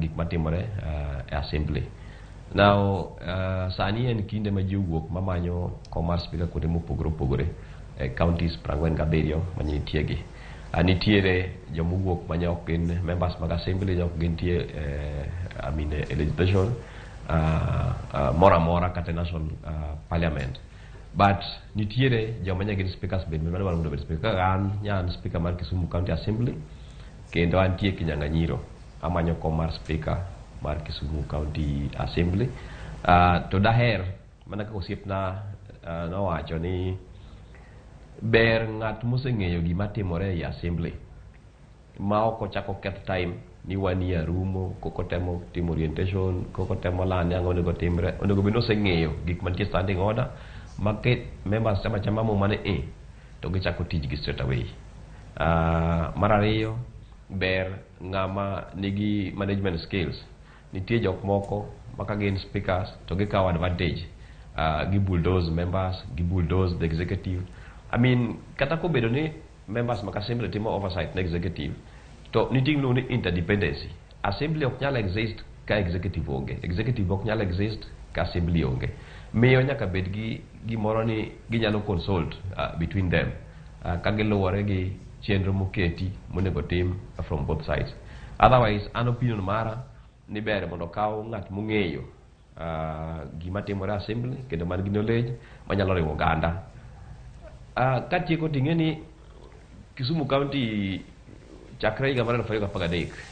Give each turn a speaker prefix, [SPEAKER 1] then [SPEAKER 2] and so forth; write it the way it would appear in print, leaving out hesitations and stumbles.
[SPEAKER 1] gik matimore e assembly. Now, sani en kinde ma ji owuok mamanyo kom mar speaker kuonde mopogore opogore e counties 47 manye nitie gi. Nitiere joma owuok manye ok gin members mag assembly, ok gintie I mean, e legislation moro amora kata national parliament. But nitiere joma nye gin speakers bende madwaro mondo obed speaker. Kaka an, nya an speaker mar Kisumu County Assembly, kendo antie kinyang'anyiro amanyo kom mar speaker mar Kisumu County Assembly. To daher mana kaka osiepna nowacho ni ber ng'at moseng'eyo gima timore ei assembly ma ok ochako keth time ni wanie rumo koko temo timo orientation, koko temo lani ang'o onego timre. Onego bed ni oseng'eyo gik mantie standing order ma ke members chama chama muma ni i to gichako tijgi straight away. Mar ariyo, ber ng'ama nigi management skills. Nitie jok moko ma ka gin speakers to gikawo advantage, gi bulldoze members, gi bulldoze the executive. I mean, kata kobedo ni members mag assembly timo oversight ne executive, to nitie gimiluongo ni interdependency. Assembly ok nyal exist ka executive onge, executive ok nyal exist ka assembly onge. Miyo nyaka bed gi gimoro ni ginyalo consult between them ka giluwore gi chenro moketi monego tim from both sides. Otherwise, an opinion mara ni ber mondo okaw ng'at mong'eyo gima timore assembly kendo man gi knowledge manyalo riwo oganda. Katieko ting'e ni Kisumu County chakre higa mar 2013